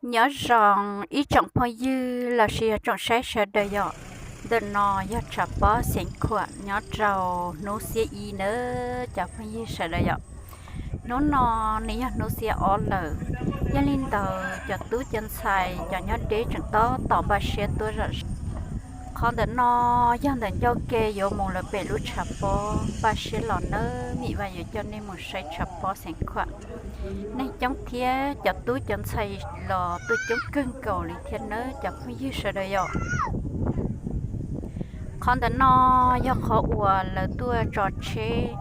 Nyob zoo ib tsoom phooj ywg los sis yog tsoom saib sawv daws yom. Ntawm no yog tshav pob xeev khuam nyob rau hnub xiab ib nawb cov phooj ywg sawv daws yom. Hnub no nws yog hnub xiab ob lawm, yog li ntawd cov tub cov ntxhais cov nyob deb tseem tab tom npaj siab tuaj zom zaws. Qhov ntawm no yog ntawm ncauj ke yuav mus lawv pem lub tshav pob, npaj siab los nawb, Mim Vaj yuav coj nej mus saib tshav pob xeev khuam. Neeg coob thiab cov tub cov ntxhais los tuaj coob kawg nkaus li thiab nawb cov phooj ywg sawv daws yom. Qhov ntawm no yog qhov uas lawv tuaj tso tsheb,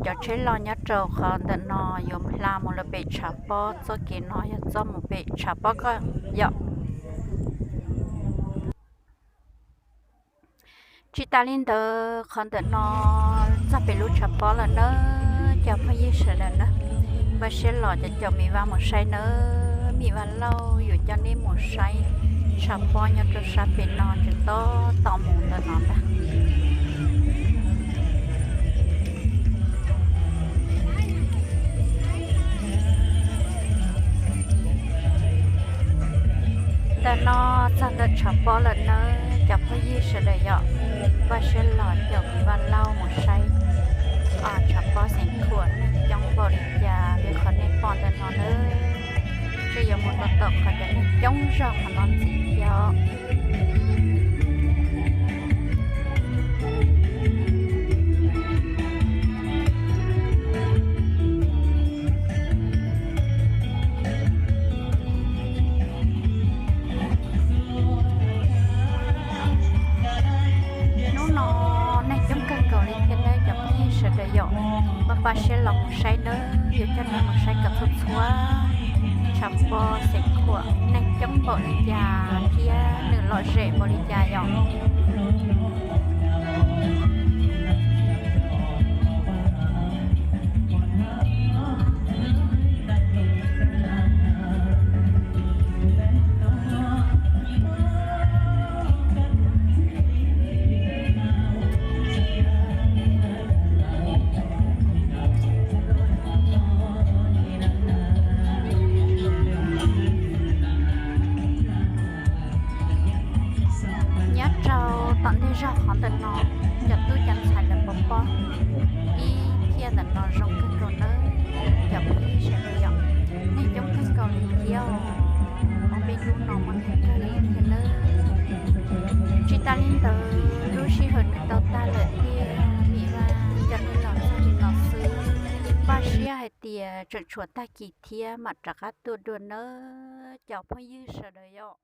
cov tsheb loj nyob rau qhov ntawm no yuav hla mus lawv pem tshav pob, txoj kev no yog txoj mus pem tshav pob koj yom. Tsis tas li ntawd qhov ntawm no txog pem lub tshav pob lawm nawb cov phooj ywg sawv daws nawb. Npaj siab los cov caum Mim Vaj mus saib nawb, Mim Vaj Lauj yuav coj nej mus saib tshav pob nyob rau sab pem no tseem tab tom mus ntawm no ntag. Ntawm no txog ntawm tshav pob lawm nawb cov phooj ywg sawv daws yom. Npaj siab los caum Mim Vaj Lauj mus saib tshav pob xeev khuam neeg coob npaum li cas li qhov nej pom ntawm no nawb. Tseem yuav mus rau tom qhov cov neeg coob zog qhov no ntxiv thiab os. Hnub no neeg coob kawg nkaus li thiab nawb cov phooj ywg sawv daws yom. Npaj npaj siab los mus saib nawb, yuav coj nej mus saib kom txhua txhua tshav pob xeev khuam neeg coob npaum li cas thiab nws lom zem npaum li cas yom. Nyob rau tom ntej zog qhov ntawm no, cov tub cov ntxhais lawv pov pob ib thiaj ntawm no zoo kawg nkaus nawb cov phooj ywg sawv daws yom. Neeg coob kawg nkaus li thiab os, ob peb hnub no mas neeg kawg li thiab nawb. Tsis tas li ntawd lub sij hawm nws tau tag lawm thiab, Mim Vaj coj nej los txog li no xwb. Npaj siab hais tias tseem tshuav tag kis thiab mam rov qab tuaj dua nawb cov phooj ywg sawv daws yom.